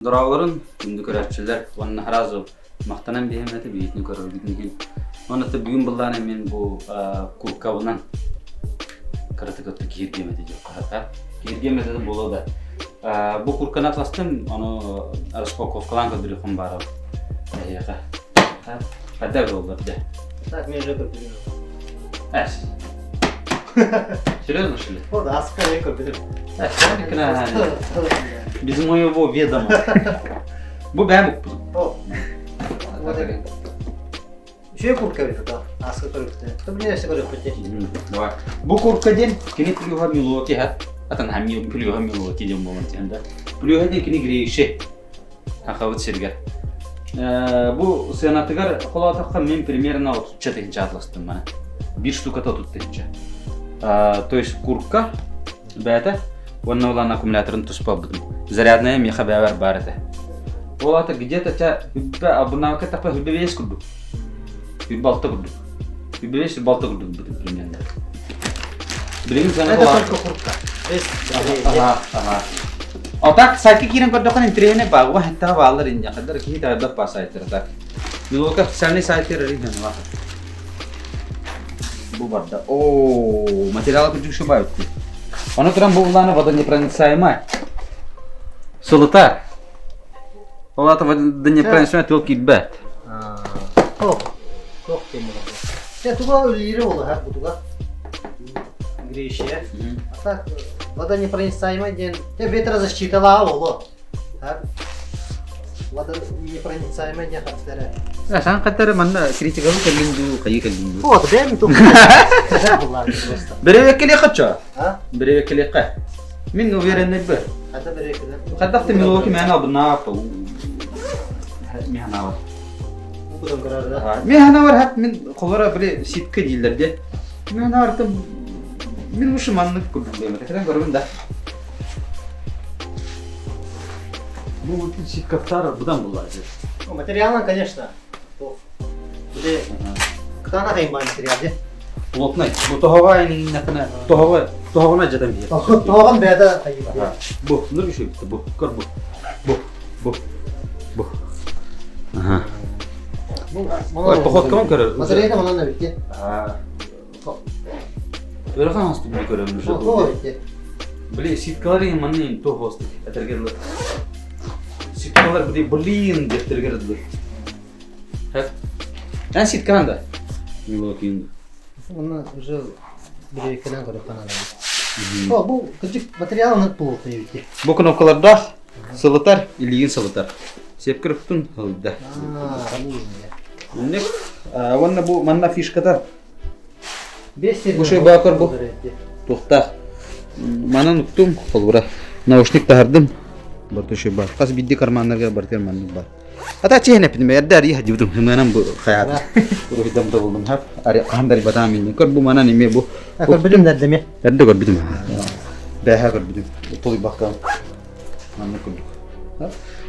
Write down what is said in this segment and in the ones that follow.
Дорооболорун, күндү көрөөччүлэр уонна сразу махтанан биһиэм этэ биһитини көрөргүтүн иһин. Уонна бүгүн былаан мин бу куркабынан кыратык өттө киһиргиэм этэ диэххэ хата. Киһиргиэм этэ буолуо да. Бу курканы атластым, ону распаковкалаан көрдөрүөххүн баарабын. Эһиэхэ. Хайда буоллар дэ. Так, мен уже көрдүм. Эс. Серьезно, что ли? Вот, аска я көрдүм. Без моего ведома. Бу бэйэм укпутум. О. Вот это. Үчүгэй куртка эбит да, аска көрүктэ. То биле нәрсе көрүкпүт. Давай. Бу куртка диэн кини плюһа Милуоки ха. Атын хамми плюһа Милуоки диэн буолан тиһэн да. Плюһа диэн кини грейши. Хахабыт сиргэр. Бу сыанатыгар холоотоххо мин примерно отучча тыһынча атластым мана. Биир штуката отут тыһынча. То есть курка бэйэтэ уонна улаан аккумуляторын туспа ылбытым. Зарядная миэхэ бэйэбэр баар этэ. Ол аата где-то ча үббэ абынаакы тапа үббэ бэйэс курдук. Үббэ алта курдук. Үббэ бэйэс үббэ алта курдук ылбытым примерно. Билигин сана Это только куртка. Без Ага, ага. А так сайтка киирэн көрдөххө интэриэһинэй баар. Уа хэттэҕэ бааллар инньэ. Хаддар киһи таайбат баар сайтара так. Милуока официальный сайтер ринэн бар. Бу барда. О, материалы кырдьык шубают. Ону туран бу улаана водонепроницаемая. Сылытар. Ол аата водонепроницаемая тыл киирбэт. Тох. Тох диэн буолар. Дьэ туга үлэлиирэ буолар бу туга? Греющая. А так водонепроницаемая диэн те ветрозащиталаа буолуо. Водонепроницаемая диэн хаттара. Сан хаттара манна критикалы кэллин дуу, хайы кэллин дуу. Вот, бэм тух. Беревеккелиэхэ чо? Беревеккелиэхэ. Мин уверенный бы. Хата беревеккеле. Хадахты Милуоки мэн албынаап. Миханавар. Миханавар хат мин холора били ситка дииллэр де. Миханавар мин ушу маннык курдук диэмэ. Көрөбүн да. Бу ситкаптар будан буллар. Материалын, конечно. Били кытаанах айымбаа материал де. Плотный. Бу тоһоҕо иннакына тоһоҕо тоһоҕуна дьатан биһиэ. Тоһоҕон бэйэтэ хайыба. Бу, нур үшү бу, көр бу. Бу, бу, бу. Аха. Ой, походкам көрөр. Батарейка манан да битти. Ыарахан хостук бу көрөмүн уже. Тоҕо битти. Били ситкалар иһин манны то хостук этергерлы. Ситкалар били блин дептергерлы. Эн ситкан да? Милокин. Оны уже бирекенен көрө канада. О, бу кырдьык материал оннук плотный битти. Бу кнопкалардаах сылытар, илиигин сылытар. Сепкер уктун ылда. Үннек уонна бу манна фишката Бу шей баакар бу туохтаах. Манан уктум, холбура. Наушник таһардым. Барты шей бар. Хас бидди карманнарга барты маннык бар. Ата чиһин эппитим, эрдэ арыйа хадьыбытым. Хымыанан бу хаят. Уруһуйдам да булдум хап. Ари хаһан да батаам инни. Көр бу манан эме бу. Көрбүтүм дэрдеме. Эрдэ көрбүтүм. Бэһэ көрбүтүм. Толуйбакка. Маннык курдук.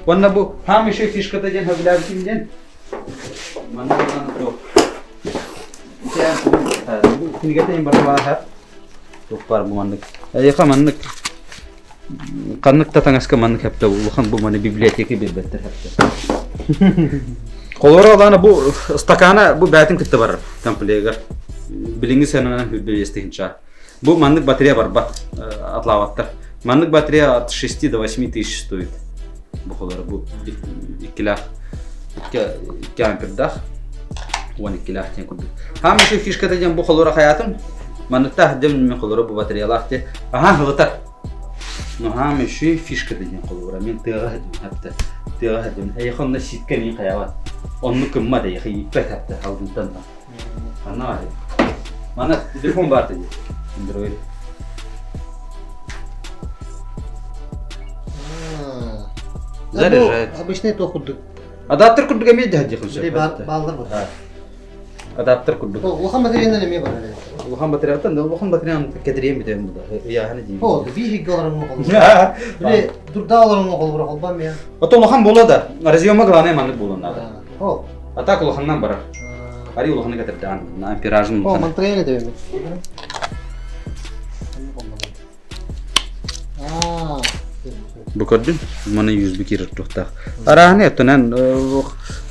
Уонна бу хаам еще фишката диэн хөбүлээбитим диэн. Манна манна Кинигэтин барылааһа туох баар бу маннык. Эйиэхэ маннык ханнык да таҥаска маннык хэптэ улахан бу маны библиотека биэрбэттэр хэптэ. Холоро алаана бу стакана бу бээтин кытта барар комплегар. Билиҥҥи сыананан хүлбэйэстиһинча. Бу маннык батарея барбат атлаабаттар. Маннык батарея от 6 до 8 тысяч стоит. Бу холоро бу иккилээх икки ампердаах уон иккилээх диэн курдук. Хаам еще фишката диэн бу холоро хайаатым. Манныктаах дем мен холоро бу батареялаах те. Аха хылытар. Но хаам еще фишката диэн холоро. Мен тыаҕа хадым хатта. Тыаҕа хадым. Эйиэхэ онно ситка мин хайаабат. Онну кыммат эйиэхэ ииппэт хатта халгынтан. Ана Мана телефон бар dedi. Android. Заряжает. Обычный то курдук. Адаптер курдук эмиэ дьаһдьы Бааллар бу. Адаптер курдук. Улахан батареянан эмиэ бар. Улахан батареяттан да улахан батареян кэдириэн бүтэн бу да. Ыйааһыны диибин. О, биир олорон холбур. Били дурда олорон холбур холбам я. Ото улахан буолуо да. Разъема главное маннык буолуон надо. О. А так улаханнан барар. Ари улаханы кэтэрдээн амперажын О, мантыгайны дэбэми. Аа. Бу көрдүн, маны USB киирэр туохтаах. Арааһыны оттонан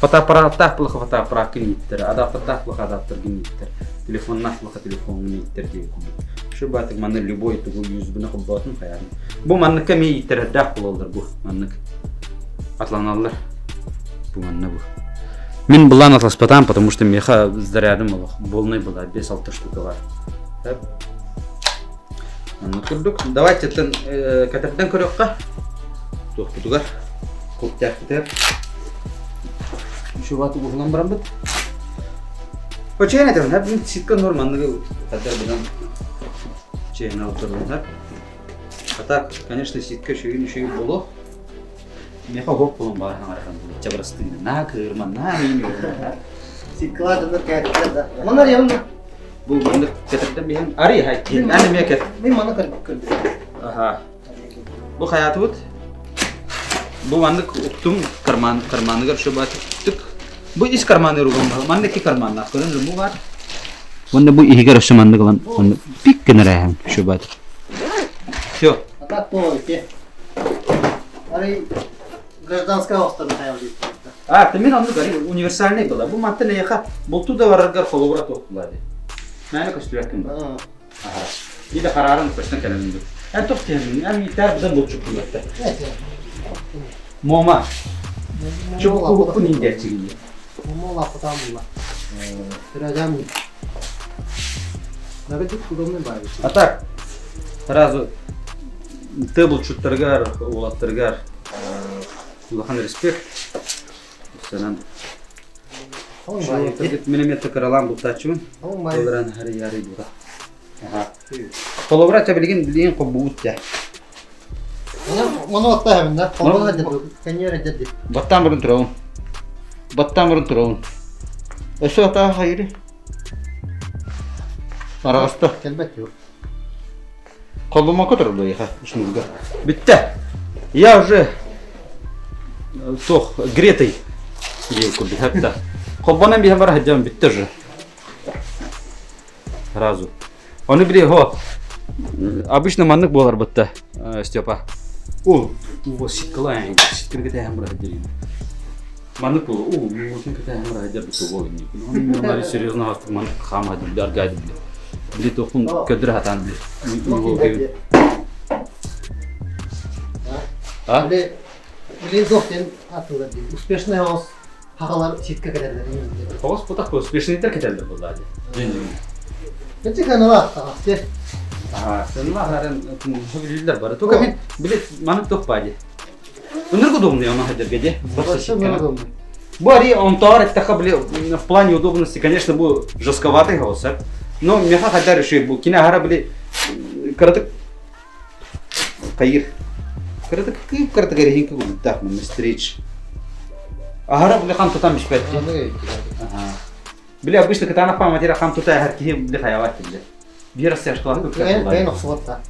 фотоаппараттаах булаха фотоаппаракка ииттэр, адаптердаах булаха адаптерга ииттэр, телефоннаах булаха телефоҥҥа ииттэр диэн курдук. Шу баатык манна любой тугу USB-ны холбоотун хайаатын. Бу манныкка эмиэ ииттэрэрдээх буолаллар бу маннык. Атланаллар. Бу манна бу. Мин былаан атласпатаам, потому что меха зарядым олох полный была, 5-6 штука бар. Маннык курдук. Давайте тын кэтэрдэн көрүөххэ. Туохпутугар, куптээхпитигэр. Шубаты уһунан бараммыт. Почейн этем, хап ситка норманныгы хаддар будан чейн алып турдун А так, конечно, ситка шүйін шүйін болу. Меха хоп болон бар хаңархан. Чабырастыгына на кырма на мин. Ситкалар кәттер да. Манар янына. Бу маннык кэтэрдэн биһэн ари хай аны эмиэ кэт. Мин маны көрдүм. Аха. Бу хаятыбыт. Бу маннык уктум карман карманыгар шуба түк. Бу ис карманы ругам маннык ки карманнаах көрөн бу бар. Уонна бу иһигэр өссө маннык ылан онно пик гынар шуба. Все. А так то Арай гражданская осторона хайал А, ты мен оннук универсальный была. Бу мантан эйиэхэ бултуу да бараргар холобура туох була дии. Мээнэ көстүбэккин ба. Аха. Биир да хараарын көстөн кэлэн дуу. Эн туох тиһэммин, эн миитээр быдан булчуккун бэтте. Муома. Чубуккун индээччигин дии. Муома лаппытаан була. Тирәдәм. Нагадик удобный бар. А так, сразу ты булчуттаргар, уолаттаргар улахан респект. Санан. Мин эмиэ кыралаан бултааччыбын. Олорон харыйаары бура. Холобура ча билигин билигин хоббуут дьэ. Маны оттаһабын да. Холбоно деді. Деді. Баттаан бұрын турабын. Баттаан бұрын турабын. Өссө атаа хайыры. Араҕаста. Келбет yok. Холбомокко турар яха ушнурга. Бүттэ. Я уже туох гретой диэн курдук хатта. Холбонон биһэн бара сылдьан бүттэ уже. Сразу. Ону били хо обычно маннык буолар бытта Степа. О, у ситкалаан ситканы кэтэһэн бара сылдьар. Маннык буолу, о, муусун кэтэһэн бара сылдьар бутта буол инник. Серьезно хастык маннык хаама били аргайды били. Били тохун көдүрэ хатаан били. А? Били били дохтен атылар дии. Успешный оҕус хахалар ситка кэтэллэр. Оҕус бутах успешныйдар кэтэллэр буоллаа дии. Эти канала таҕасте. Аа, сынма харан билилер бары. Только мен билет манып тоқ бади. Өнөр удобный оно хадерге де. Бу ари онтоор эттэхэ били в плане удобности, конечно, бу жестковатый голоса. Но меха хадар еще бу кине хара били кыратык кайыр. Кыратык кыып кыратык эрехинки курдуктаах мен стрейч. Ахара били хам тутан бишпетти. Били обычно кытаанах пааматира хам тута эхэр киһи били хайалаах били. Биир астыашкалаах Кыайан охсубатта.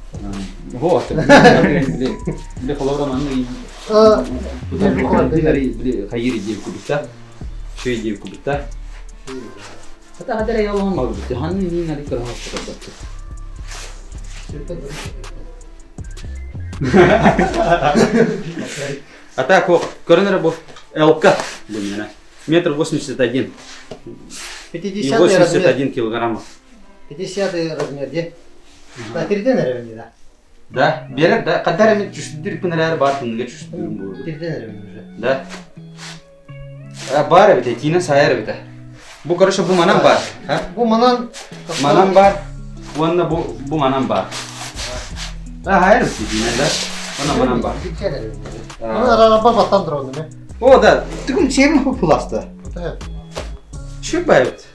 Вот. Били били холобура манны били хайыр идея кубита. Шөй идея кубита. Хата хадара ялон магбыты. Ханны нин али кыра хапты. А так вот, көрөн бу ЛК бу мена. Метр 81 и 50 размер. 81 килограммов. 50 размер де. Да, тирден эребин да. Да, берер да, кадар эми түшүндүр күнәләр бар тынга түшүндүрүм бу. Тирден эребин уже. Да. А, бар эбит, этиинен сайар эбит. Бу, короче, бу манан бар. А? Бу манан Манан бар. Уонна бу бу манан бар. А, хайыр эбит этиинен да. Уонна манан бар. Маны араба баттан турабын эме. О, да. Түгүм чебин хупуласта. Чүп байбыт.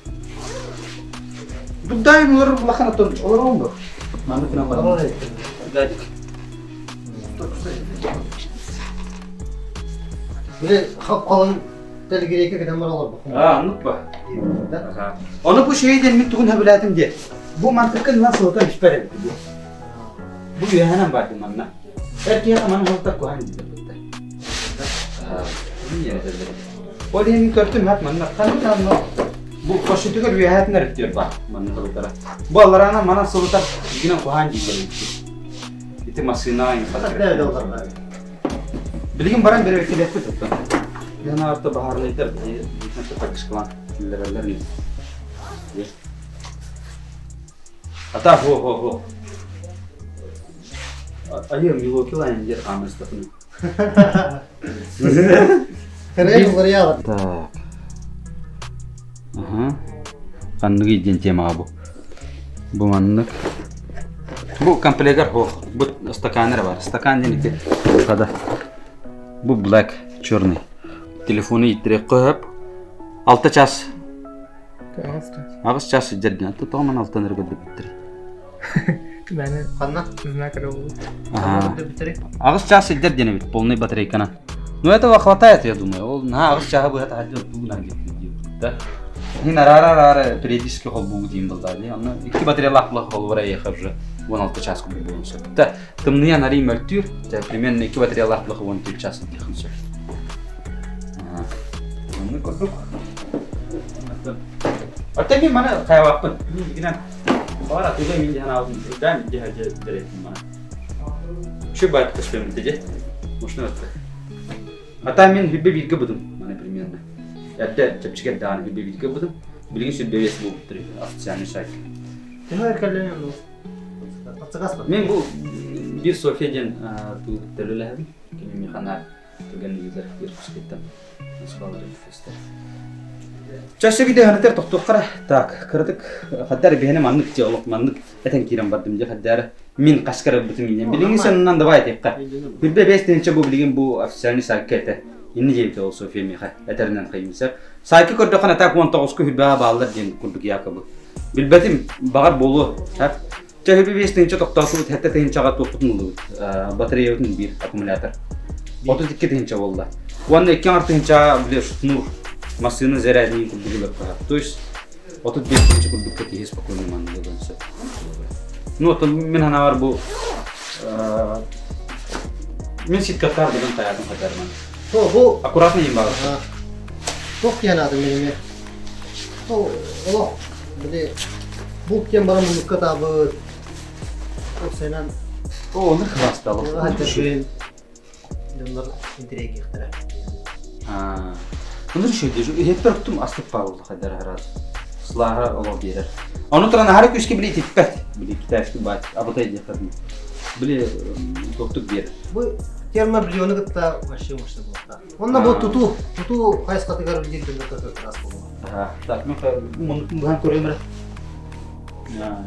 Дайын олар улахан отон олар оңду. Маны күнә бар. Дадик. Биле хап калын телгирейке кеден бар алар бу. А, аннык ба. Да. Оны бу şeyden мин тугун хөбүләтим де. Бу мантыкын нас сылытан испер эбит бу. Бу үһэнэн бар манна. Эркиэ маны хылтар куһан диде бутта. Ол иһин көртүм хат манна ханна бу кошутугар үһэтинер диyor ба манна хылтара. Бу алларана мана сылытар гинен куһан диде. Ити машина Хата доллар бар. Билигин баран бэрэбиэркэлиэхпит оттон. Биһиэн аарта баһаарынайдар биһиги поддержкалаан киллэрэллэр ини. Ата хо хо хо. Айы Милуоки лайн диэн хаамыстахына. Так. Аха. Ханныгый диэн темаҕа бу. Бу маннык. Бу комплегар хоох. Бу стакан эрэ бар. Стакан диэн ити хада. Бу black, черный. Телефону иттириэххэ сөп. 6 час. 8 час сылдьар диэн. Тоҕо ман алтан эрэ көрдөрбүттэр. Мэне Ханна? знак эрэ Аҕыс чаас сылдьар диэн эбит, полный батарейканан. Ну этого хватает, я думаю. Ол наһаа аҕыс чааһы быһа таһырдьа оттуугун диэбит да. Иһин араара-араара периодически холбуугу диин буллаа дии. Онно икки батареялаах була холбура эйиэхэ уже 16 час курдук буолуон сөп. Да, тымныйан арый мөлтүүр. Примерно икки батареялаах була 14 час диэхин сөп. Оннук курдук. Оттон мин маны хайабаппын. Мин гинэн Баҕар атыыга мин дьаһан аабытым үрдээн дьэ дьэ дэрэйтим мана. Үчүгэй баайка көстүөм дьэ. Мощно өттө. Ата мин хүббэ бииргэ бутум маны примерно. Эрдэ чэпчэки эрдэҕинэ хүббэ бииргэ бутум. Билигин сүрбэ биэс буолбуттар официальный сайт. Төһө өр кэллэҥ ну? Мен бу биир София диэн тугу кытта үлэлэһэбин. Кини механар Түгэн ыытар Иркутскайтан Москвалар фестер. Чаще видеоһанытар тохтуоххара. Так, кыратык хаддар биһэне маннык дьэ олох маннык этэн киирэн бардым дьэ хаддара мин хаскара бутум иннен. Билигин санынан давай этиэххэ. Хүрбэ бэс тыһынча бу билигин бу официальный сайтка этэ. Инни диэбитэ ол София миэхэ этэринэн хайымсар. Сайтка көрдөххө так 19-ку хүрбэҕэ бааллар диэн курдук якобы. Билбэтим, баҕар буолуо. Чэ, хүрбэ биэс тыһыынча тохтоотубут, сэттэ тыһыынчаҕа туохпутун ыллыбыт. Батареябытын биир аккумулятор. 32 тыһыынча буолла. Уонна икки аҥар тыһыынчаҕа били шнур массыына зарядник курдук ылыахха. То есть 35 тыһыынча курдукка киһи спокойно манна ылыан сөп. Ну, оттон мин санаабар бу мин ситкаттаар быдан таятын хатарман. Бу аккуратно им баар. Туох диэн аатын билимэ. Олох били булт диэн баран муннукка таабыт. Уопсайынан О, оннук кылаастаах. Дьоннор интириэһиргиэхтэрэ. Оннук үчүгэй иһиттэр оттум астык паабылла хайдар араас. Сылааһа олох биэрэр. Ону туран аһары күүскэ били итиппэт. Били китайский баат абытай диэххэ били туохтук биэрэр. Бу термоблиону кытта вообще мощно буолта. Онно бу тутуу, тутуу хайысхатыгар үлэлиир дьоннор как раз буолуо. Так, мен муннуктун быһан көрөйүм эрэ.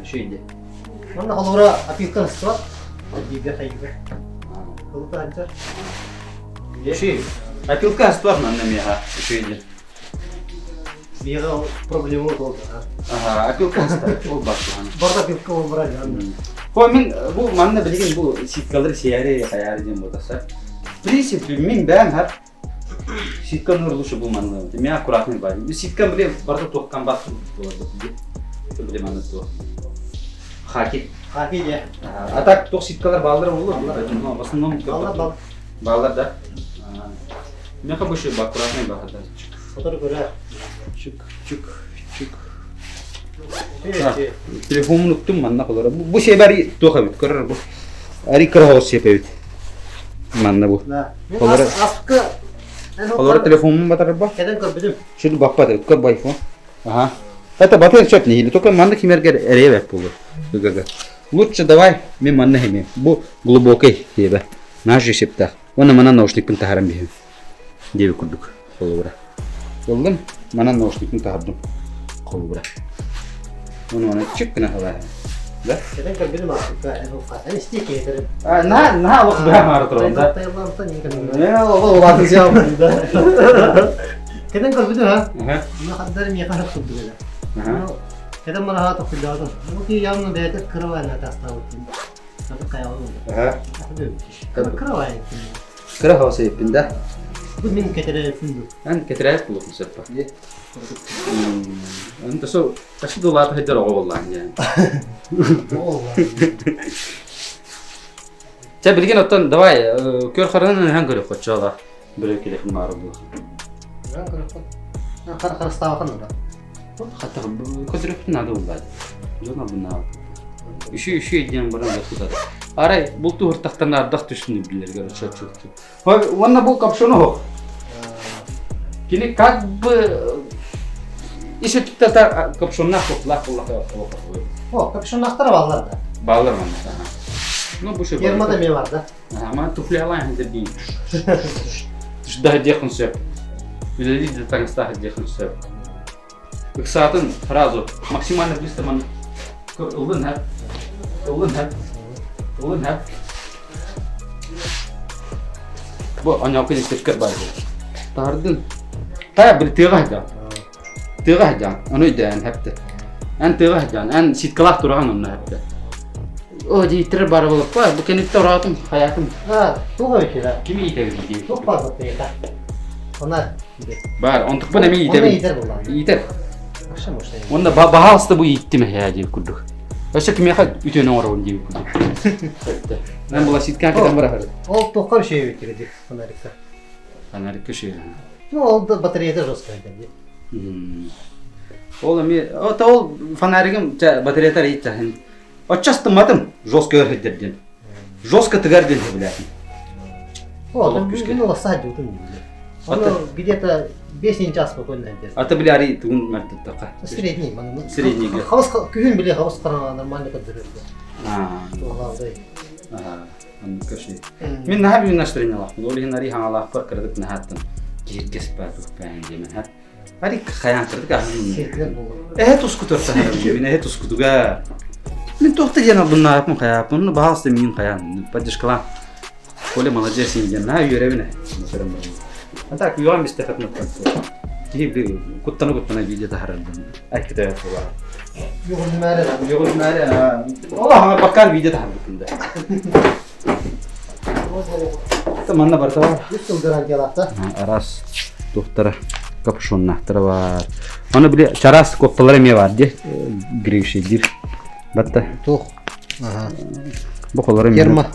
Үчүгэй Манна холобура опилка ыстыбат. Бииргэ хайыыга. Кылыта анчар. Үчүгэй. Опилка астыбат манна миэхэ. Үчүгэй Биэҕэ проблема ол. Ага, опилка астар. Ол бар. Барда опилка ол бар. Хо мин бу манна билигин бу ситкалары сиэри хайаары диэн буотаса. В принципе, мин бэйэм хар ситканы лучше бу манна. Мен аккуратный бар. Ситка блин барда туохтан бас болар бу. Блин манна туох. Хаки. Хаки де. А так туох ситкалар баалар боллар. В основном Баалар Баалар да. Меха больше аккуратный баалар. Сотору көрөр. Чик, чик, чик. Телефонун уктум манна холоро. Бу сиэбэр туох эбит көрөр бу. Ари кыра сиэп эбит. Манна бу. Холоро. Холоро телефонун батарба. Кеден көрбүтүм. Шүл баппат көр бу айфон. Ага. Это батыр сөп нехили. Только манна кимергер эребет болу. Лучше давай мен манна хеме. Бу глубокий хебе. Наш септах. Уонна манан наушникпын таһаран биһим. Диэби курдук холобура. Ыллым, манан наушникпын таһардым. Холобура. Уонна оны чик гына халаа. Да? Кэлэн көрбүтүм аахпыкка эн истии киһи На, на, олох быһа маары туран да. Кэлэн көрбүтүм ха. Мына хаддар миэхэ хат курдук этэ. Кэлэн мараха тохтуллаатым. Бу киһи явно бэйэтэ кыра таастаабыт. Кыра хаос эппин да. Бу мин кэтэрээппин ду. Эн кэтэрээп булуохун сөп ба. Эн со каши дулаата хайдар оҕо буоллаан диэн. Чэ билигин оттон давай көр харанан ыһан көрөх хоччола. Бөрө келехин маары була. Хар харыстаабахан да. Арай булту хыртахтан ардах түшүнү билерге чочукту. Уонна бу капшону хох. Кини как бы ис өттүттэ капшоннаах туохлаах буоллаха. О, капшоннаахтара бааллар да. Бааллар манна. Ну, бу Фермада эмиэ бар да. Ама туфли алайын дии. Тушда диэхин сөп. Үлэлии да таҥастаах диэхин сөп. Ыксаатын сразу максимально быстро ман ыллын һэ. Ыллын һэ. Ыллын һэ. Бу аньалкы дистепкер бар. Тардын. Тая bir тыаҕа сылдьан. Тыаҕа сылдьан. Ону өйдөөн хэпте. Эн тыаҕа сылдьан. Эн ситкалаах тураҕын онно хэпте. О, дииттэр бары болуппа. Бу кэнниттэ ораатым, хаятым. А, туох эбит Ким иитэбит дии? Туох баар баттайыта? Она Бар, онтукпун эмиэ иитэбин. Иитэр буллаҕын. Иитэр. Вообще может. Уонна баһаалыста бу ииттим эһээ диир курдук. Өссө кимиэхэ үтүөнү оҥоробун диир курдук. Мен була ситкан кэтэн бырахар. Ол туохха үчүгэй эбит дии фонарикка. Фонарикка үчүгэй. Ну, ол да батареята жесткая дии. Ол эми ото ол фонаригым батареята ииттаһын. Оччастымматым жестко өрһөддер диэн. Жестко тыгар диэн сөбүлээтим. О, ну лосадь утун. Оно где-то 5 час спокойно идет. А ты били ари тугун мәртіттақа. Средний. Средний. Хаос күһүн били хаос нормально көдөрөр. Аа. Туолаабыдай. Аа. Оннук Мин наһаа бүгүн настроениялаахпын. Ол иһин ари хаҥалаахпар кыратык наһааттан киһиргэс баа туох диэмэн ха. Ари хайаан кыратык аһын. Сирдер болор. Эһэ тускутур саһарым мин эһэ тускутуга. Мин туохта диэн албыннаахпын хайааппын, ну баһаалыста миин хайаан поддержкалаан. Коля молодец диэн наһаа үөрэбин ээ. А так үөҕэн бистэхэтин оттон. Киһи били куттана-куттана видео таһарарбын. Айкыта буолар. Югулмаре. Югулмаре. Ола баккан видео таһарбытын да. Манна барыта бар. Үс сыл гарантиялаахта. Араас туохтара капюшоннаахтара бар. Аны били чараас куопталар эмиэ бар дии. Грейшидир. Батта. Туох. Бу холоро Ферма.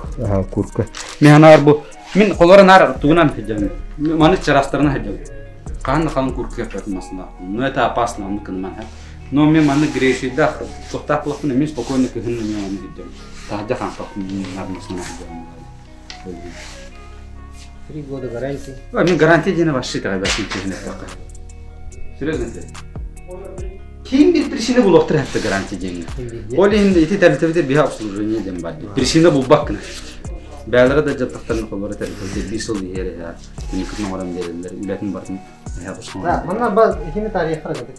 Курка. Мен анаар бу мин холоро нар тугунан хыдьам. Маны чараастарына хыдьам. Хаан халын курка кеппетин масына. Но это опасно, оны кынман. Но мен маны грейшидах туохтаах булахпын мен спокойно кыһын мен маны хыдьам. Таһдьа хаампаппын нар масына хыдьам. 3 года гарантии. Мен гарантия диэни вообще итэҕэйбэппин киһини эттэххэ. Серьезно этэ. Ким bir причина булуохтар это гарантия диэҥҥэ. Ол иһин ити тэрилтэбитэ биһа обслуживание диэн бар дии. Причина булбаккына. Бээлэрэ да дьаттахтарын холлоро тэрилтэбитэ биир сыл иһэр эһэ түнүкүтүн оҥорон биэрэллэр, үлэтин барытын эһэ босхо Да, манна ба итини тарихтар кадык.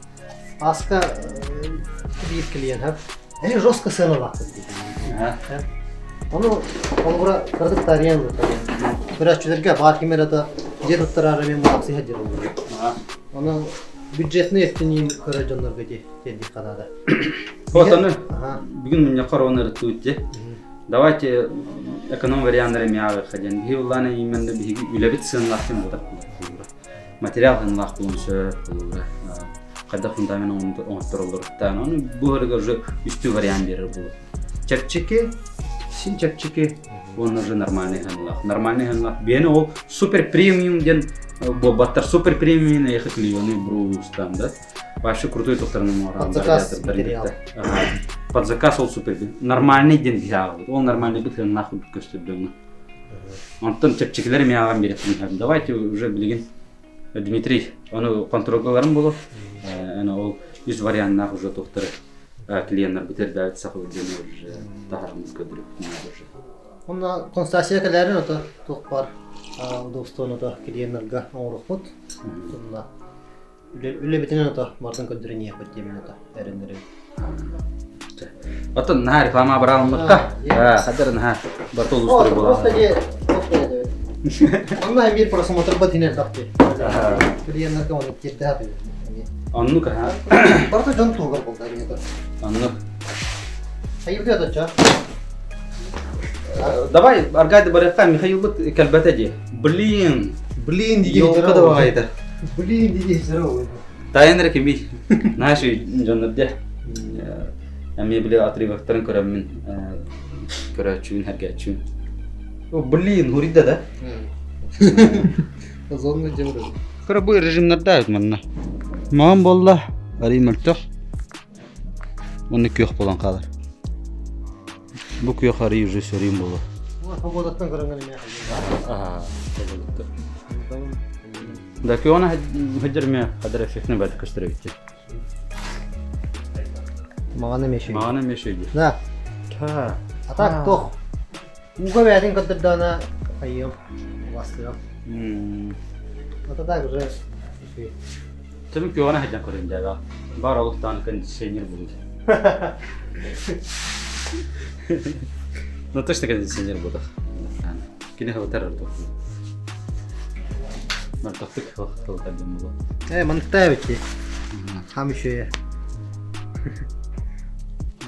Аска биир клиент хап. Они жестко сыаналаахтар дии. Ону холобура кырдык тарыйан Көрөөччүлэргэ баар ким эрэ да дьиэ туттараары мен мунаахсыйа дьэр олорор. Ону бюджетный өттүнүүн көрөр дьоннорго дии тиэрдик ханаада. Вот аны бүгүн мунньахха ровно ырыттыбыт дии. Давайте эконом варианнары эмиэ ааҕыахха диэн. Биһи улаана именно биһиги үлэбит сыаналаах диэн буолар. Материал сыаналаах буолуон сөп буолура. Хайдах фундамент оҥоттороллоруттан. Ону бу уже үстүү вариант берер буолар. Чэпчэки, син чэпчэки уонна уже нормальный сыаналаах. Нормальный сыаналаах. Биэни ол супер премиум диэн буолбаттар. Супер премиум эхе клееный брус там, да? Вообще крутой тохторун Под заказ материал. Под заказ ол супер. Нормальный диэн биһааҕыбыт. Ол нормальный бит нахуй көстөрдөҥҥө. Онтон чэпчэкилэр эмиэ ааҕан биэриэхпин Давайте уже билигин Дмитрий, ону контролгаларым боло. Аны ол үс варианнаах уже тухтары клиеннар битэрдээбит саха диэн уже таһарымыз көдүрүк уже. Онно констация кэлээрин ото туох бар удобствону ото клиеннарга оҥорохпут. Онно үлэбитинэн ото бартан көрдөрүнүөхпүт диэмин ото эрэннэрин. Оттон наһаа реклама бараалыммыкка. Хаддар наһаа барта улуустары буолаа. Просто де Онно биир просмотр батинер тахты. Клиеннарга оны тирдэ Оннук аха. Барта дьон туһугар буолда это. Оннук. Хайыбыт ата Давай, Аркадий барыахха, Михаилбыт кэлбэтэ дии. Блин. Блин, Елка давай-то. Блин, диги здорово. Тайын эрэ кимий? Наши дьоннор дьэ. Эмиэ били отрывоктарын көрөммүн көрөөччүбүн, сэргээччүбүн. О, блин, хурида да? Зонный дьэ Кыра бу режимнарда манна. Маҕан буолла, арый мөлтөх. Уонна күөх буолан хаалар. Бу күөх арыы уже сөрүүн буолуо. Погодаттан көрөнгөн эмиэ Аа, погодаттан. Да күөҕүнэ хадьар эмиэ хадар эффектне бары көстөр эбит. Маҕан эмиэ шүй. Маҕан эмиэ шүй. Да. Та. А так тох. Ууга бэйэтин көрдөрдөҕүнэ хайыам, убастыам. Это так уже Түмүк күөҕүнэ сылдьан көрүн дьээбэ. Бар олуктаан кондиционер будет. Ну точно кондиционер буолуох. Кини хылытар ордук. Мартахтык хылытар дьон буолуо. Э, манныктаа эбит Хам үчүөйэ.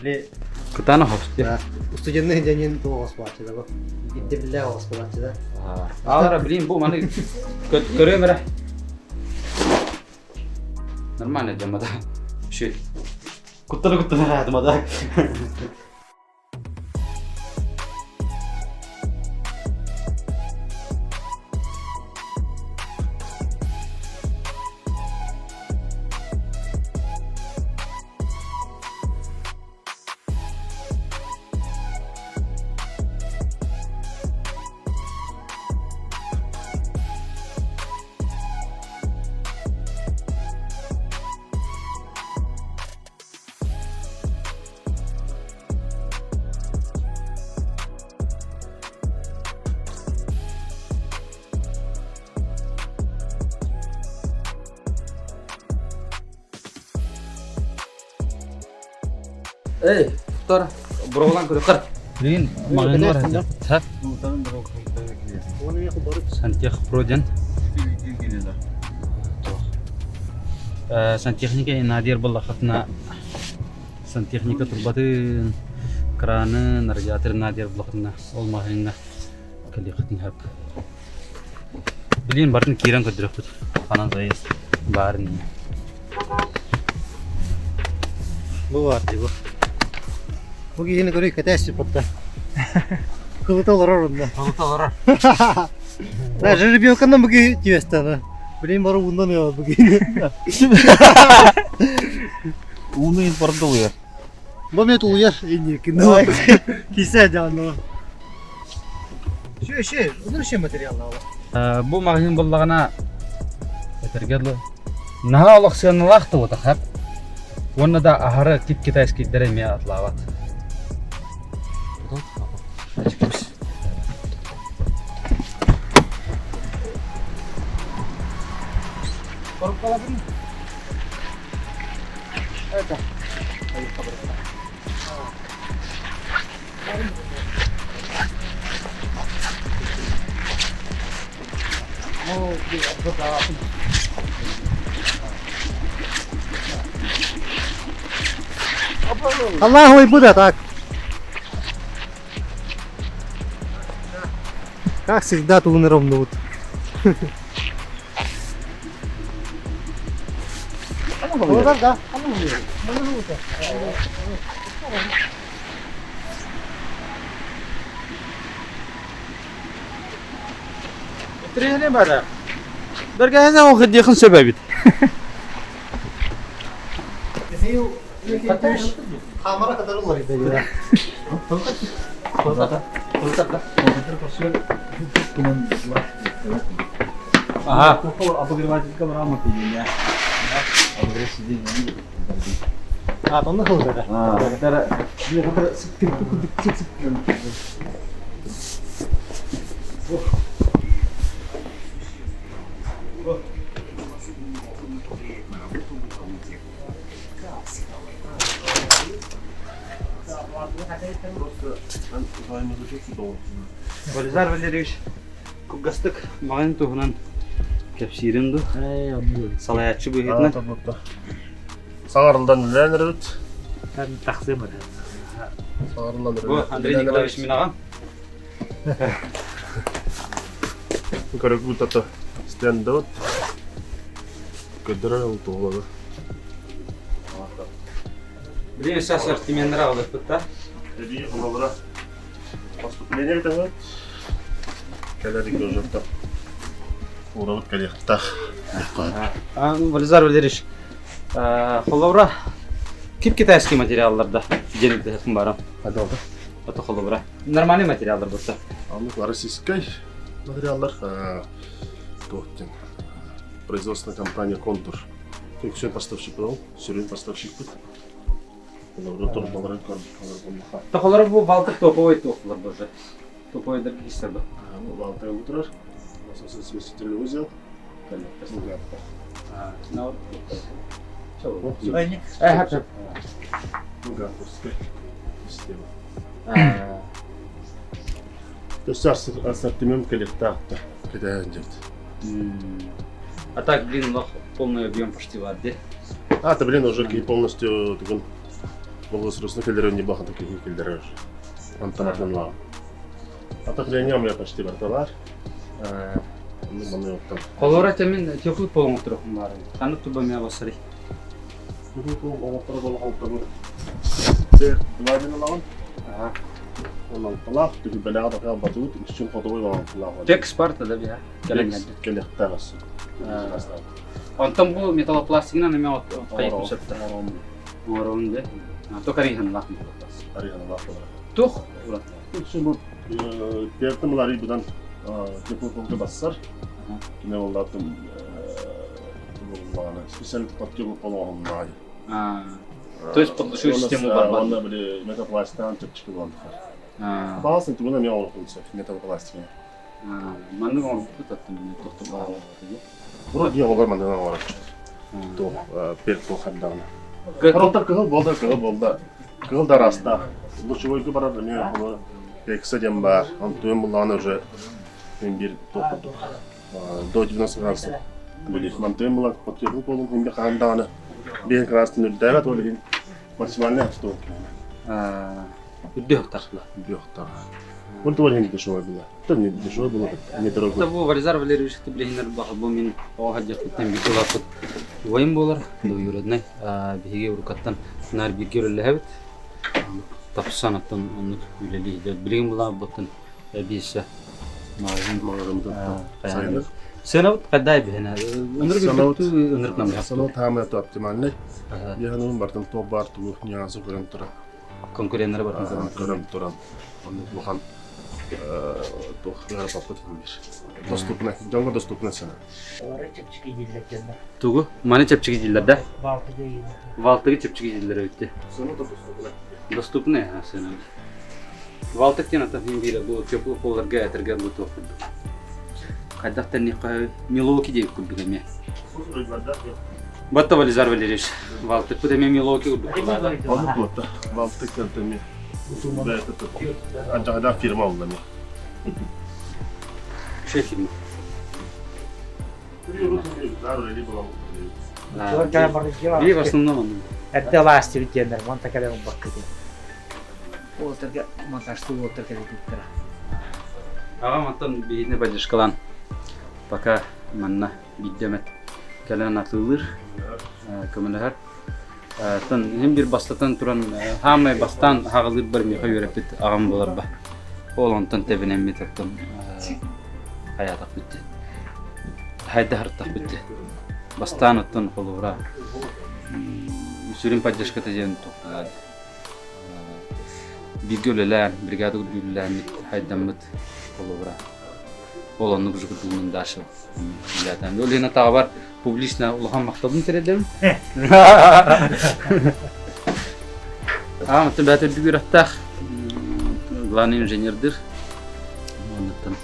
Били Кытаана хости. Да. Устудьонныы дьэнин туох оспааччы да бу. Ирдэбиллээх оспааччы да. Аалара блин бу маны көрүөм эрэ. Нормально дьаммата. Ши. Куттана куттана хаатымада. Эй, туттар, бұрғылан көрөктөр. Билигин маҕаһыын бар Та. Сантехпро диэн. Сантехника Надир буллахатына сантехника турбатын, кранын, радиатор Надир буллахатына ол маҕаһыыҥҥа кэлиэххитин сөп. Билигин барытын киирэн көрдөрүөхпүт. Ханан заезд баарын Бу баар дии бу. Бу киһини көрүй кэтээсси потта. Кылыта олорор онно. Кылыта олорор. Да, жеребьевканан бу киһи тиэстэ. Блин, бары уунан ыала бу киһини. Ууну импорт улуйар. Бу мен улуйар инникин. Кисе дьаано. Шө, шө, онун шө материаллаала. Бу маҕаһыын буоллаҕына этэргэ дылы наһаа олох сыаналаах да буотах уонна да аһары кип китайскийдэр эмиэ атлаабат. Это. Аллах будет так. Как всегда, тут ровно вот. Ну да, да. Тренер бара. Бэргэһэнэ ол диэхин сөп эбит. Хамара kadar olur idi. Ага. А, онно сылдьара. Вализар Валерьевич кылгастык маҕан туһунан кэпсиирин ду салайааччы быһыытынан Саҥарылдан үлэлээн эрэбит. Тахсыам этэ. Саҥарылдан Бу Андрей Николаевич мин аҕам. Көрөгү тата стендабыт. Көрдөрөр ол туолары. Билигин сейчас ассортименнары аҕалыппыт да. Эбии олобура поступление бүтәбит. Кэлэр уже уурабыт кэлиэхтээх. Вализар Валерьевич, холобура кип китайский материалларда диэн барам. Ото холобура. Нормальный материаллар буолса. Оннук российскай материаллар туох диэн производственная компания Контур. Үксүн поставщик ол, сүрүн поставщикпыт. Олору турбаларын көрбүт. Тохолор бу балтык топовой туохтулар боже. Топовойдар киһистэр бу. Бу балтыга утурар. Смесительный узел. Булгаковская система. Өссө ассортимент кэлиэхтээх кэтэһэн дьэт. А так, блин, лох полный объем почти бар, де? А, это, блин, уже полностью тугун волосросны келдерер не бахан таких келдерер. Антаматан Отопление у меня почти барталар. Холора тэмин теплый пол оҥотторохун баарын. Ханнык туба мэ бассарый? Оҥотторо болҕомтобун Владимир Оналталаах түһүлбэлээх да батыбыт үксүн хотугу оҥотулаах. Тек Спарта да биһа кэлэхтээх өссө. Онтон бу металлопластигынан эмэ хайыт сөптө. Оҥорон де. То кариһанлаах металлопластик. Кариһанлаах болар. Тух урат. Үксүн бу пертим лари будан теплополга бассар. Кине боллатын специально под теплопол оҥоһуннаҕай. То есть под душевую систему барбат. Онно били металлопластиктан чэпчэки буолан Баҕас тугунан эмиэ оҥорохпун сөп металлопластигын. Маннык оҥорбуппут аттым тохтор баҕа Урут оҕолор манныгынан оҥороччу. Туох перт туох хардаҕына. Хороттор кыһыл буолда, кыһыл буолда. Кыһыл да араастаах. Лучевойга барар эмиэ Пекса диэн баар. Онтуйум буллаҕына уже мин биир туох курдук до 90 градусов были. Мантыйым була подтвердил буолун хинге хаан даҕаны биэн градустан үрдээбэт ол иһин максимальный отстуок Үрдүөх тахла. Үрдүөх тахла. Бу тугу иһин дешевый было. Это не дешевый было, не дорогой. Это бу Вализар Валерьевич билиһиннэр бу мин оҕо сылдьыахпыттан бииргэ улааппыт убайым буолар, двоюродный. Биһиги уруккаттан наар бииргэ үлэлэһэбит. Тапсан оттон оннук үлэлии билигин булаабыттан эбиэсэ маҕаһыын Сыанабыт хайдай биһинэ ынырык ынырык намыһах. Сыанабыт хаамай оптимальный. Биһанын бартын топ бар тугу нюансы көрөн туран. Конкуреннары бартын көрөн туран. Оннук улахан туох ыарапаппыт бир. Доступный, дьоҥҥо доступный сыана. Чэпчэки дииллэр дьоннор. Тугу? Маны чэпчэки дииллэр да? Балтыга иһин. Балтыга чэпчэки дииллэр эбитти. Сыана доступный. Доступный, а сыана. Балтык диэн атын иһин биирэ бу теплый полларга этэргэ бу туох курдук. Хайдах тэнниэххэ Милоки диэбит курдук эмиэ. Батта Вализар Валерьевич. Балтыкпыт эмиэ Милоки курдук. Оннук буолта. Балтык эмиэ. Анжаҕадаах фирма олла эмиэ. Үчүгэй фирма. Бии в основном оннук. Эрдэ лаастыбыт диэннэр манта кэлэн ылбакка диэн. Уолтарга монтажтыы уолтар кэлбиттэрэ. Аҕам оттон биһини поддержкалаан пока манна биирдэ эмэ кэлэн атыылыыр, көмөлөһөр. Оттон иһин биир бастатан туран хаамай бастаан хаҕылыырбар миэхэ үөрэппит аҕам буоларба. Ол онтон тэбинэммит оттон хайаатах бүттэ. Хайда харыттах бүттэ. Бастаан оттон холобура сүрүн поддержката диэн туох бииргэ үлэлээн, бригада курдук үлэлээммит, хайдаммыт холобура. Ол оннук уже курдугунан дальше үлэлээтээм. Ол иһин атаҕабар публично улахан махталбын тириэрдэбин. Аҕам оттон бэйэтэ үрдүк үөрэхтээх главный инженердир. Оннуттан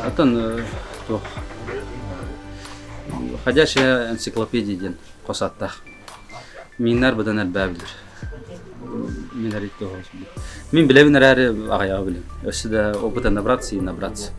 оттон туох ходячая энциклопедия диэн хос ааттаах. Мииннэр быдан элбээбилэр. Мин Мин билэбин эрээри аҕыйаҕы билэм. Өссө да опыта набраться и набраться.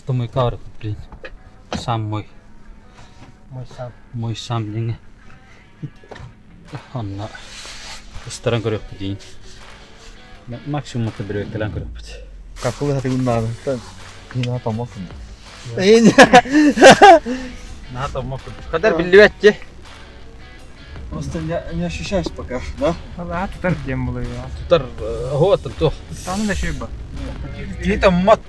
Это мой кавер, блин. Сам мой. Мой сам. Мой сам диҥэ. Онно ыстаран көрүөхпүт диин. Максимум бирөккэлэн көрөппүт. Какылы хатыгын наадыттан кыына томмоккун. Наһаа томмоккун. Хадар биллибэтчи. Просто не ощущаешь пока, да? Ала тутар диэн булуйа. Тутар хоотун туох. Саны да шөй ба. Киһи томмот.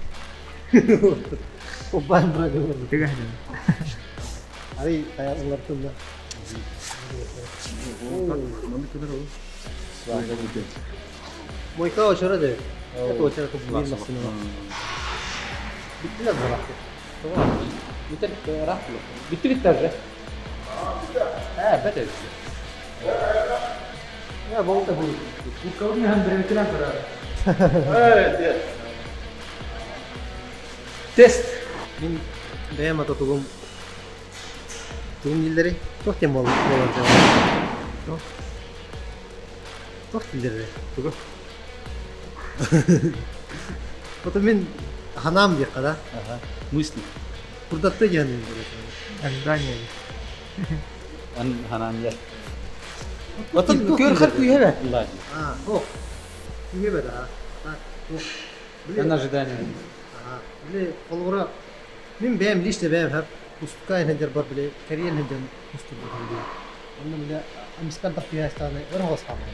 Убан бырагылар. Тыга хадын. Ай, аялар тылла. Мойка очара де. Это очара тут bir masını. Bittiler bıraktı. Битер Bitti bitti. Э, бете. Ya bu da bu. Тест. Мин бэйэм ата тугум тугум диллери туох диэн буолар туох туох диллери Тугу? Потом мин ханаам диэххэ да Мысли. курдатты диэн Ожидание. Ан ханан я. Отон көр хар күйе бе. А, ох. Күйе да. Так, туох. Ан ожидание. Ага. Били холобура мин бэйэм лично бэйэм хап устукка хедер бар били карьер хедер устук били. Онно били амискан тахтыястаны өр хос хаман.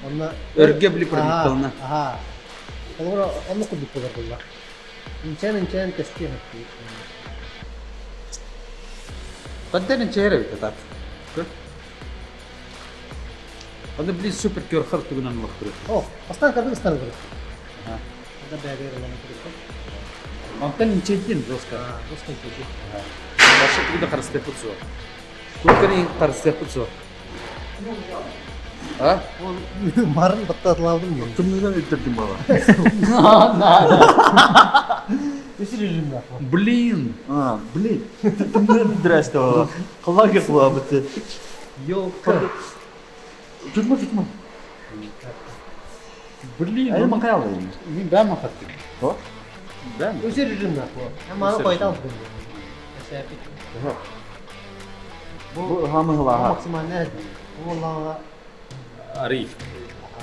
Онно Өргө били продуктална. Ага. Холобура онно курдук болар булла. Инчен инчен тести хаппи. Қаддан чehre бит так. Онда били супер көр хар тугунан лохтур. О, бастан кардык стан курдук. Ага. Да бәгер олан курдук. Онтан инчедин жестко. А, достан курдук. Башы тугуда карыстеп бутсу. Куркани карыстеп бутсу. А? Ол марын баттатылабын мен. Тымныдан өттірдім бала. Өсір режимде. Блин. А, блин. Тымныдан өттірәсті бала. Қалаға қыла бітті. Ёлка. Tutma tutma. Блин. Әйе, мақай алайын. Мен бәм мақаттым. О? Бәм. Өсір режимде. Маны қойдан бүгін. Бу хамы хылаға. Максимально. Оллаға Ариф.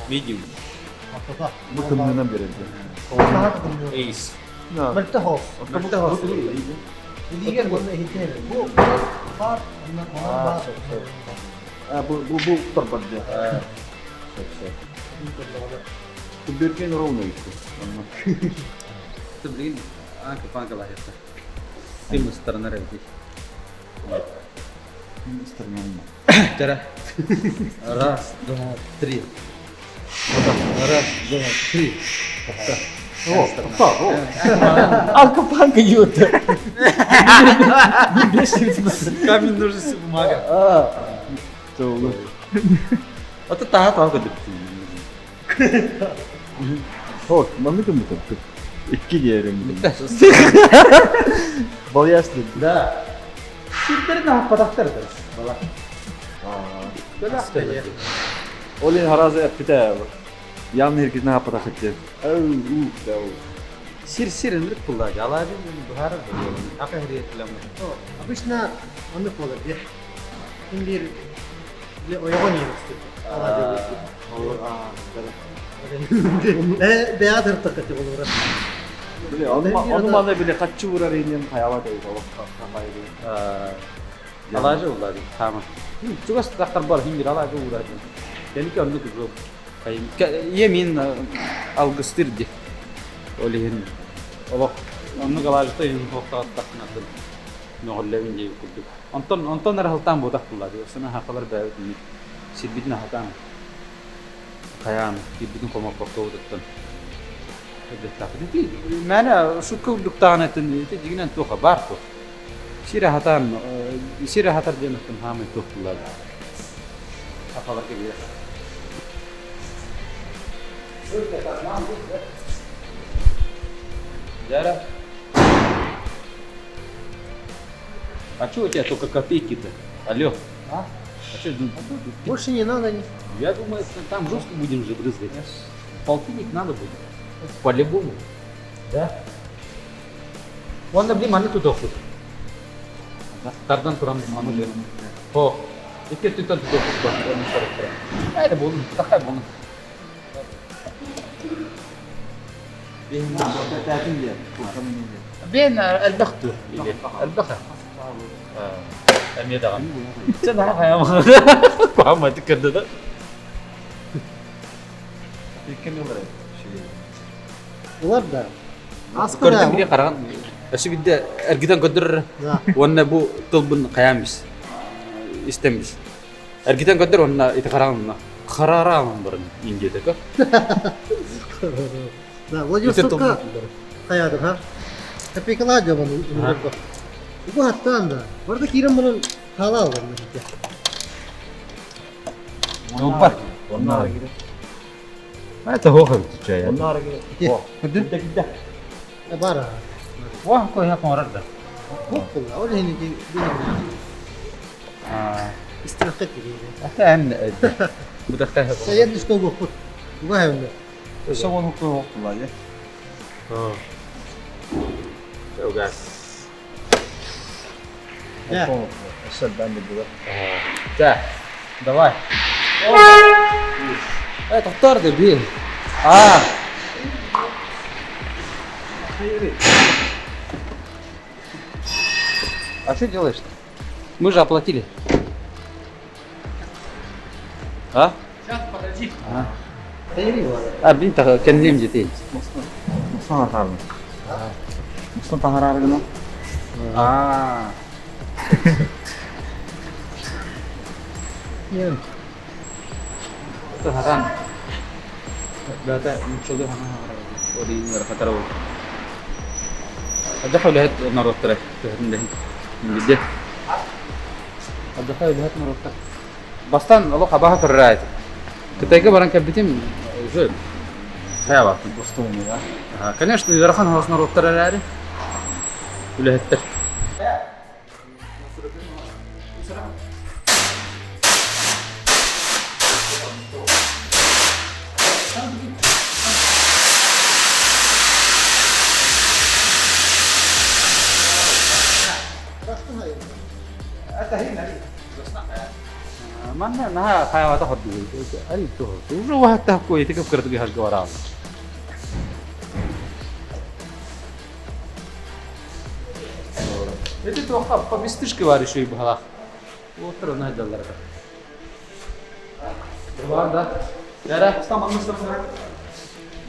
Медиум. ортота. Бу тымныдан береді. Эйс. Мөлтө хос. Мөлтө хос. Илигер бұны хитер. Бу бар, бар. Бу бу бу торбады. Берген ровно еще. Ты, блин, анка панка лахетта. Ты мы стороны рейди. Тара. Раз, два, три. Вот так. Раз, два, три. О, о. Алка панка юта. Камень, ножницы, бумага. А ты та та кыдып. О, манны кім бұтым? Икки диэрим. Бал ясны. Да. Сирдер на падактар да. Бала. Олин харазы әппите. Ян herkesin hapata хытты. Ау, у, дау. Сир сир инрик пулда. Алаби бухара. Ака хриетлем. Обычно онны болар. Ким бир биле ойгон йөрүстү. Ала деп. Э, беатр тыкты болор. Биле, оны оны маны биле катчы урар инем хаяла дейт. Алажы улар. Тама. Чугас тактар бар хиндир алажы урар. Теники онны күзөп. Е мин алгыстыр ди. Олин. Олох. Онны галажы ин хоктаттакнатын. Ноголлевин дей курдук. Онтон онтон арахалтан бодак булар. Осына хакалар бәбит. Сирбитин хатан. Каян кирбитин комок бактоодуттан. Мәне шутка үллүктаанатын дигинен туха бар ту. Сире хатан сире хатар денеттен хамай тухтулар. Хакалар кебе. Жара. А что у тебя только копейки-то? Алло. А? А что, Больше не надо. я думаю, там жестко будем же брызгать. Полтинник надо будет. По-любому. Да? Онда блин, маны тут охут. Тардан турам маны жер. О, икки түтөн тут охут. Айда болун, такай болун. Бен элбэх дуу? Элбэх. Эмиэ даҕаны. Чэ наһаа хайаама. Куһааммайтык көрдө да. Улар да. Аска Көрдүм били хараҕын. Өссө бидде эргитэн көрдөрөр. Уонна бу тылбын хайаан бис. Истэн бис. Эргитэн көрдөр уонна ити хараҕын харараан баран индиэтэ Да, Владивостокка хайаатым ха. Копейкалаа дьомон уларга. Угу хаттаан да. Барда киирэн баран хаалаа алганна хитэ. Олбар. Это хохо чай. Кырдыр. Бара. Вах кой ха коңорар да. Хоппула. Ол хини ди. Истирахта кириде. Ата эн бутахта. Сәйен дискол боппут. Уга хәвне. Өссө он хукку хоктулар я. Угас. Өссө бән билдилер. Да. Давай. Э, тоқтар да би. А. А что делаешь-то? Мы же оплатили. А? Сейчас, подожди. А, блин, так кенлем детей. Мусан атарын. Мусан тахарарыгына. А. Это харан. Да, ничего ودي خطر دخلوا لهت نروح ترى من جده دخلوا لهت نروح бастан олох абаха көррәйт. Кытайга баран кәббитим уже хаяба. Конечно, ыарахан хос норуоттар эрээри. Үлэһиттэр. Манна наһаа хайабата хордугуй. Али то. Уже вахта кой тикеп кырдыгы харгы барал. Это тоха побестышки варишь и бхала. Вот трудно даллар. Бар да. Яра,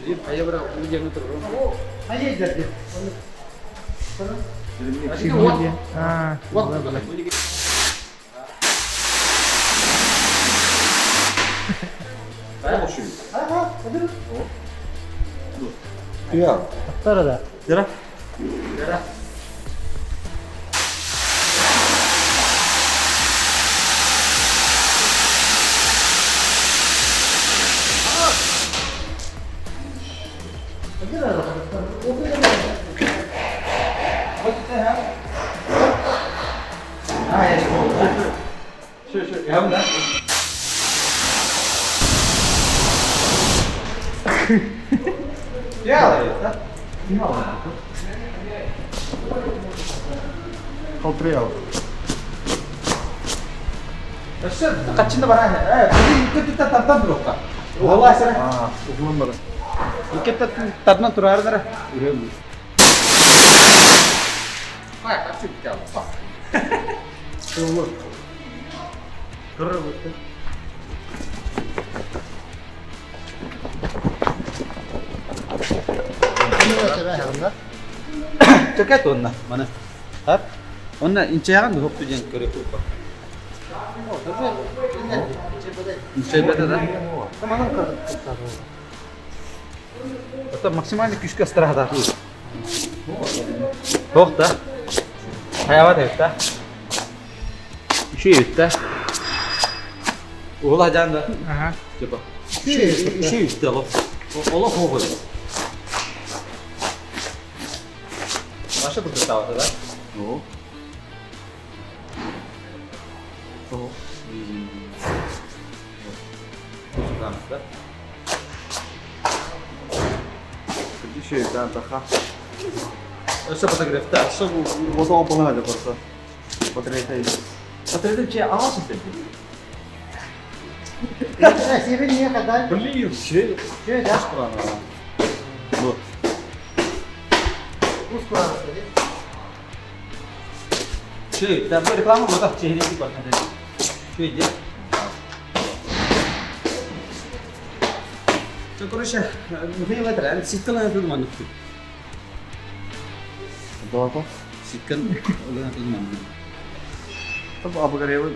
Биир хайа бара уйден турар. Хайа дерди. А, Вот. Аттара да. Яра. Калтырыял. Качында бара. Э, икки тартан турукка. والله сара. Аа, угун бар. Икки тартан турар дара. Төкет онна, мана. Хап. Онна инчеяган хопту ден көрөк упа. Инчебете да. Это максимально күшкә страхда. Тохта. Хаяват этта. Үші етті. Ола жанды. Ага. Типа. Үші етті оло. Оло хоғы. Маша бұл таваты да? О. Да? Еще и таха. Өсө фотографта. Өссө вот он помогает просто. Батарейка есть. Фотограф че аласың сен? Себен не кадай. Блин, че? Че да? Ну. Вкус кураанахта дии. Чүй, да бу реклама буолбатах, чиһилии көрдө. Чүй дии. Все, короче, Михаил это, ситкан это маннык. Долото. Ситкан это маннык. طب أبغى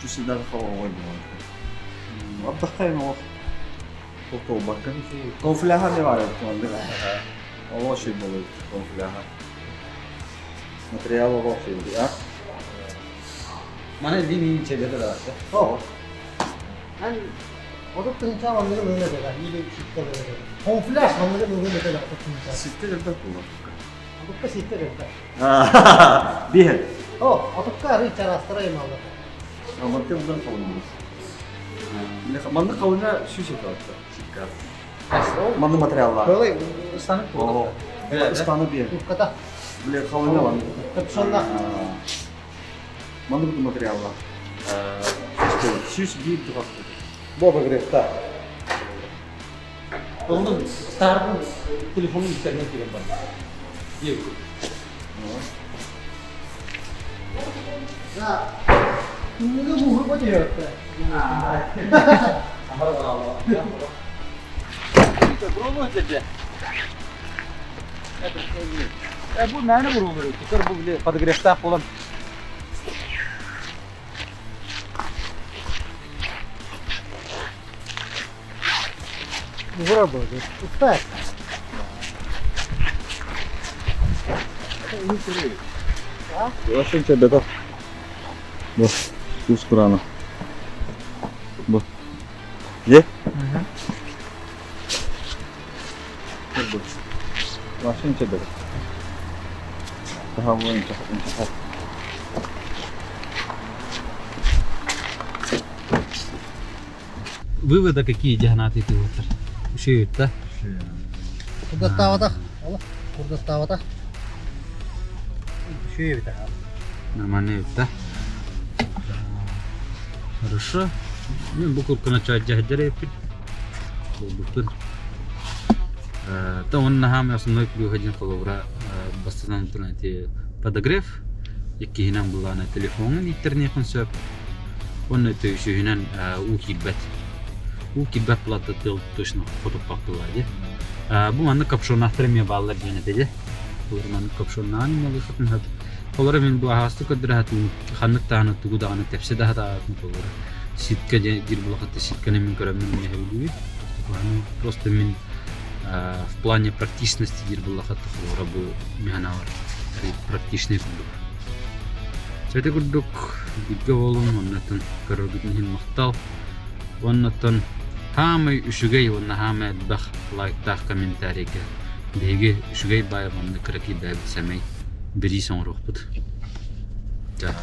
Түсүдэн холоҕой буолан. Абдахайын олох толбакка. Конфляха не бар Олох şey болот конфляха. Материал олох şey а? Мана линии чебеде да. О. Эн отут тыһыынча манныгы ылыан этэ или ситте ылыан этэ. Камуфляж манныгы ылыан этэ 30 тыһыынча. Ситте элбэх буолар. Отукка ситте элбэх. Биһэр. О, отукка арый чараастара аймаллар. Амарты будан калынбыз. Манны калына сүүс этэ сикка. Манны материаллар. Кылай станып О, ыстаны биэр. Куртката. Биле калына манны. Капюшонна. Манны бу материаллар. Сүүс биир тугак. Боба грехта. Онун стардың телефонун интернет деген бар. Да. Күннүгө муһурба түһүөттэ. Бу мээнэ бурулар өттүкөр бу биле подогревтаах болан. Муһура болды. Успай. Вашын чебето. Бу. Кус курана. Бу. Е? Бу. Вашын чебето. Daha bu ince. Вывода какие диагнаты ты вот? Шеют, да? Курдаттаабатах. Ола. Курдаттаабатах. Үчүгэй эбит. Нормально, да? Хорошо. Ну, буковка начать жахджаре пит. Болбутун. То он нахам основной плюс один холобра бастынан туран эти подогрев. Иккиһинэн булаана телефоҥун интернетин сөп. Онно төйүсүһүнэн уу киирбэт. Уу киирбэт плата тыл точно хотуппаппылаа дии. Бу маннык капшоннаахтар эмиэ бааллар диэн этэ дии. Олор маннык капшоннаан ималыахатын сөп. Олор мин бу аһаҕастык көрдөрө сатыыбын. Ханнык даҕаны тугу даҕаны тэпсэ да сатаабатын толору. Ситка диир булахатта ситканы мин көрөммүн эмиэ сөбүлүүбүн. Просто мин в плане практичности диир буллахатта холобура бу миһанаабар практичный курдук. Ити курдук бииргэ буолуҥ, оннуттан көрөргүтүн иһин махтал. Уоннаттан хаамай үчүгэй уонна хаамай элбэх лайктаах комментарийга биһиги үчүгэй баай уонна кыракый бэйэбит сэмэй бириис оҥоруохпут. Ча.